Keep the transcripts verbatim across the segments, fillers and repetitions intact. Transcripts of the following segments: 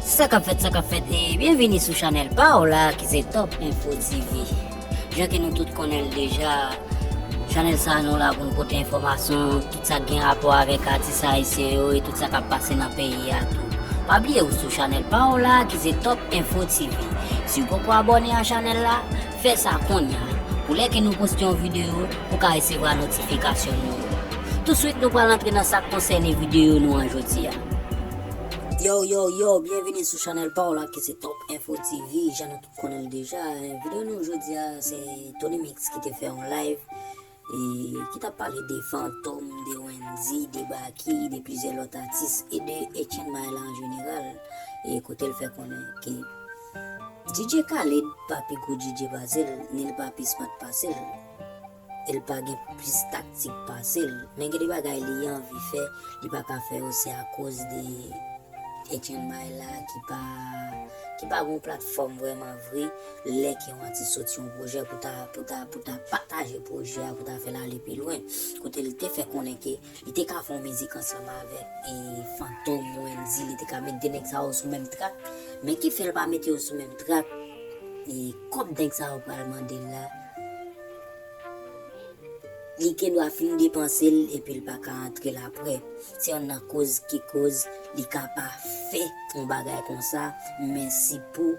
Sa k ap fèt, sa k ap fèt, e byenvini sou chanèl pa w la ki se Top Info T V. Jan ke nou tout konnen l deja, chanèl sa a nou la pou n pote enfòmasyon, tout sa k gen rapò avèk atis ayisyen yo e tout sa k ap pase nan peyi a tou. Pa bliye ou sou chanèl pa w la ki se Top Info T V. Si w poko abòne a chanèl la, fè sa kounye a. Pou lè ke nou poste yon videyo, ou ka resevwa notifikasyon nou yo. Touswit nou pral antre nan sa k konsène videyo nou an jodi a. Yo, yo, yo, byenvini sou chanèl pa w la ki se Top Info T V. Jan nou tout konnen l deja, eh, videyo nou jodi a se Tony Mix ki te fè yon live e ki t ap pale de Fantom, de Wendyy, de Baky, de plizyè lòt atis e de Etienne Maël an jeneral. E kote l fè konnen ke D J Khaled pa pi gwo D J pase l, ni l pa pi smart pase l. E l pa gen plis taktik pase l. Men gen de bagay li anvi fè, li pa ka fè yo, se akoz de Etienne Maël la ki pa, ki pa gen yon platfòm vrèman vre, lè ke yon atis soti yon pwojè pou ta, pou ta, pou ta pataje pwojè a, pou ta fè l ale pi lwen. Kote li te fè konnen ke li te ka fè yon mizik ansanm avèk, e, Fantom, Wendyy, li te ka met de nèg sa yo sou menm trak. Men ki fè l pa mete yo sou menm trak? E kòb nèg sa yo pral mande l la, li gen dwa fin depanse l epi l pa ka antre l apre. Se yonn nan koz ki koz li ka pa fè yon bagay konsa, men si pou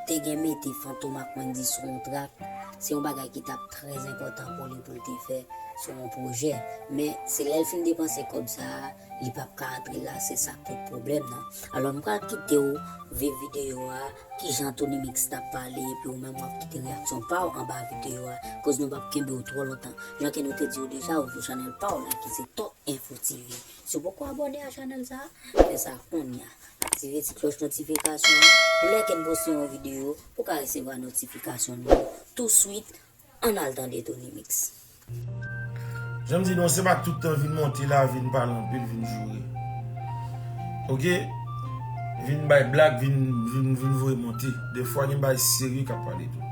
te gen mete Fantom ak Wendyy sou yon trak, se yon bagay ki t ap trè enpòtan pou li pou l te fè sou yon pwojè. Men se lè l fin depanse kòb sa a, li p ap ka antre la, se sa k tout pwoblèm nan. Alò, m pral kite w viv videyo a, kijan Tony Mix t ap pale, epi ou menm w ap kite reyaksyon pa w anba videyo a, koz nou p ap kenbe w twò lontan. Jan ke nou te di w deja, ou sou chanèl pa w la ki se Top Info T V. Si w poko abòne a chanèl sa a, fè sa kounye a. Aktive ti klòch notifikasyon an, pou lè ke n poste yon videyo, pou w ka resevwa notifikasyon nou touswit. Ann al tande Tony Mix. Jan m di nou, se pa tout tan vin monte la, vin pale anpil, vin joure. Oke? Vin bay blag, vin, vin, vin voye monte. Defwa, gen bay serye k ap pale tou.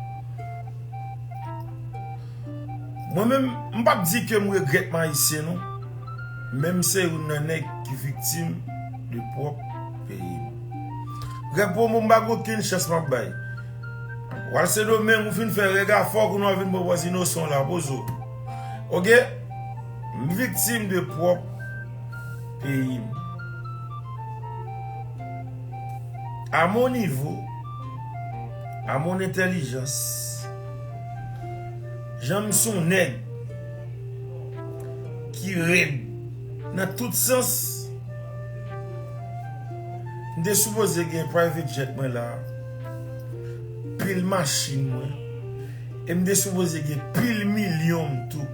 Mwen menm, m p ap di ke m regrèt m ayisyen, non. Men m se youn nan nèg ki viktim de pwòp peyi m. Grèv pwomo, m pa gen okenn chans m ap bay. W al Sendomeng, ou fin fè règ a fò, kounye a w vin pran pòz inosan w la, poze w. Oke? M viktim de pwòp peyi m. À mon niveau, à mon intelligence, jan m se yon nèg ki rèd nan tout sans, m te sipoze gen private jet mwen la, pil machin mwen, e m te sipoze gen pil milyon m tou,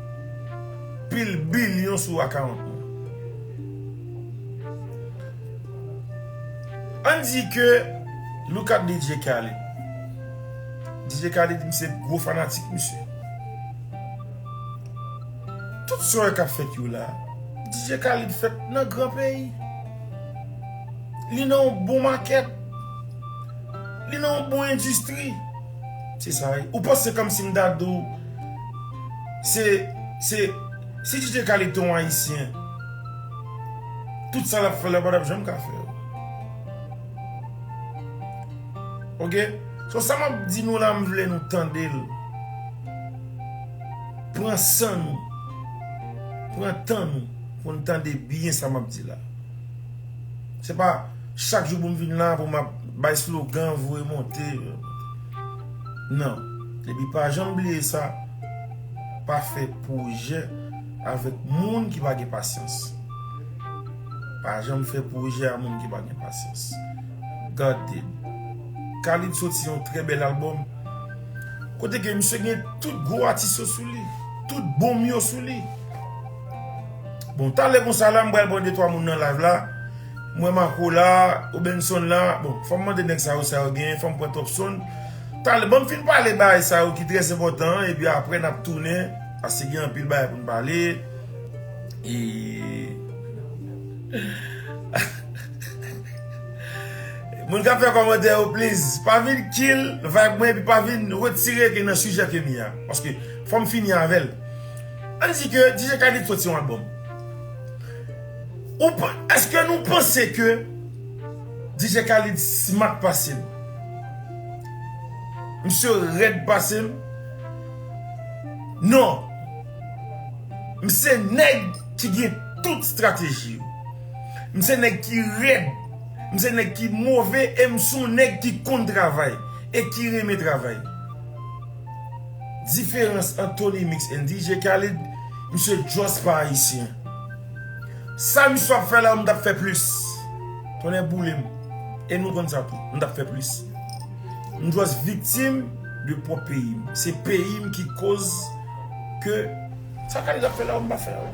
pil bilyon sou account mwen. Ann di ke, look at D J Khaled. D J Khaled, m se gwo fanatik misye. Tout sa w wè k ap fèt yo la, D J Khaled fèt nan gran peyi. Li nan yon bon makèt. Li nan yon bon endistri. Se sa, wi. Ou panse kòmsi m ta di w, se, se, si D J Khaled te yon Ayisyen, tout sa l ap fè la, pa t ap janm ka fè yo. Oke? So, sa m ap di nou la, m vle nou tande l. Pran san nou. Pran tan nou pou n tande byen sa m ap di la. Se pa chak jou pou m vin la, pou m ap bay slogan, voye monte. Non. Epi pa janm bliye sa, pa fè pwojè avèk moun ki pa gen pasyans. Pa janm fè pwojè a moun ki pa gen pasyans. Gade. Khalid soti yon trè bèl albòm. Kote ke misye gen tout gwo atis yo sou li. Tout bonm yo sou li. Bon, talè konsa la, m pral pran de twa moun nan live la. M wè Marco la, Obenson la. Bon, fò m mande nèg sa yo, sa yo genyen, fò m pran Topson. Talè, ban m fin pale bagay sa yo ki trè enpòtan, epi apre n ap tounen, paske gen anpil bagay pou n pale. E moun k ap fè kòmantè yo, please, pa vin kill vibe mwen, epi pa vin retire ke nan sijè ke m ye a. Paske fò m fini avè l. Ann di ke D J Khaled soti yon albòm. Ou pa, èske nou panse ke D J Khaled smat pase m. Misye rèd pase m. Non. M se nèg ki gen tout estrateji yo. M se nèg ki rèd. M se nèg ki move e m se yon nèg ki konn travay e ki renmen travay. Diferans ant Tony Mix and D J Khaled, misye just pa ayisyen. Sa misye ap fè la, m t ap fè plis. Tonnè boule m. E nou konn sa tou, m t ap fè plis. M just viktim de pwòp peyi m. Se peyi m ki koz ke sa Khaled ap fè la, m pa fè la.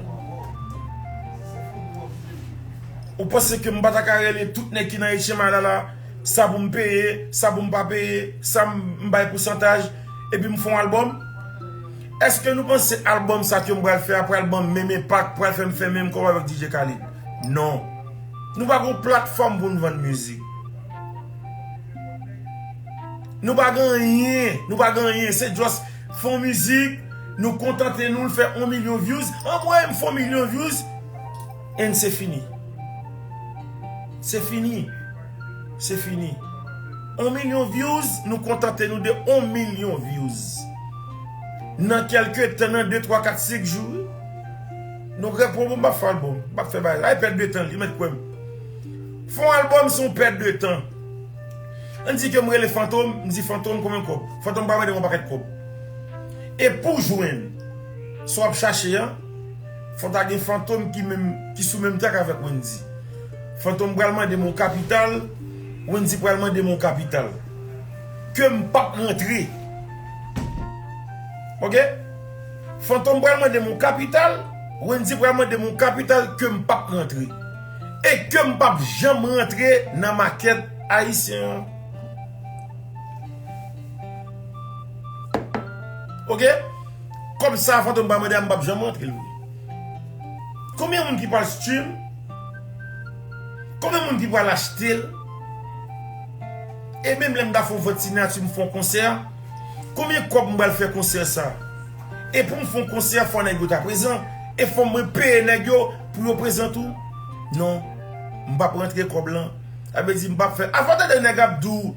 Ou panse ke m pa ta ka rele tout nèg ki nan H M I la la, sa pou m peye, sa pou m pa peye, sa m, m bay pousantaj, epi m fè yon albòm? Èske nou panse albòm sa ke m pral fè a pral ban m menm enpak, pral fè m fè menm kòb avèk D J Khaled? Non. Nou pa gon platfòm pou n vann mizik. Nou pa gen anyen, nou pa gen anyen, se just fè yon mizik, nou kontante nou, l fè yon milyon views, anmwey m fè yon milyon views, and se fini. Se fini. Se fini. Yon milyon views, nou kontante nou de yon milyon views. Nan kèlke tan, nan de, twa, kat, senk jou, wi. Nou gen pwoblèm, m p ap fè albòm, m p ap fè bagay. Ay pèd de tan, li mèt kwè m. Fè yon albòm, se yon pèd de tan. Ann di ke m rele Fantom, m di Fantom konbyen kòb? Fantom pa mande m yon pakèt kòb. E pou jwenn sa w ap chache a, fò ta gen Fantom ki menm, ki sou menm trèk avèk Wendy. Fantom pral mande m yon kapital, Wendy pral mande m yon kapital. Ke m p ap rantre. Oke? Fantom pral mande m yon kapital, Wendy pral mande m yon kapital ke m p ap rantre. E ke m p ap janm rantre nan makèt ayisyen an. Oke? Kòb sa Fantom pral mande a, m p ap janm rantre l vre. Konbyen moun ki pral stream? Konbyen moun ki pral achte l? E menm lè m ta fè yon vant sinati, m fè yon konsè, konbyen kòb m pral fè konsè sa? E pou m fè yon konsè, fò nèg yo ta prezan. E fò mwen peye nèg yo pou yo prezan tou? Non. M p ap rantre kòb lan. Sa vle di m p ap fè. Avan tande nèg ap di w,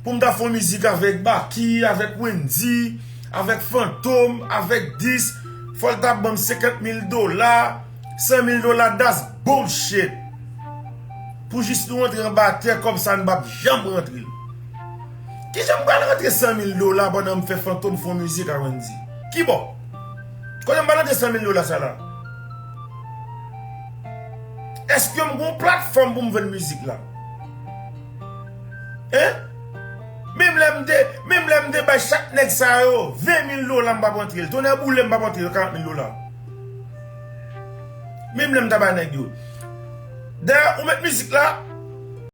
pou m ta fè yon mizik avèk Baky, avèk Wendy, avèk Fantom, avèk Dis, fò l ta ban m senkant mil dola, san mil dola, that's bullshit. Pou jis nou rantre anba tè, kòb sa n p ap janm rantre l. Kijan m pral rantre san mil dola pandan m fè Fantom fè yon mizik a Wendy? Kibò? Kote m pral rantre san mil dola sa la? Èske m gon platfòm pou m vann mizik la? Hein? Menm lè m te, menm lè m te bay chak nèg sa yo ven mil dola, m p ap rantre l. Tonnè boule, m p ap rantre l, karant mil dola. Menm lè m ta bay nèg yo. Dayè, ou met mizik la,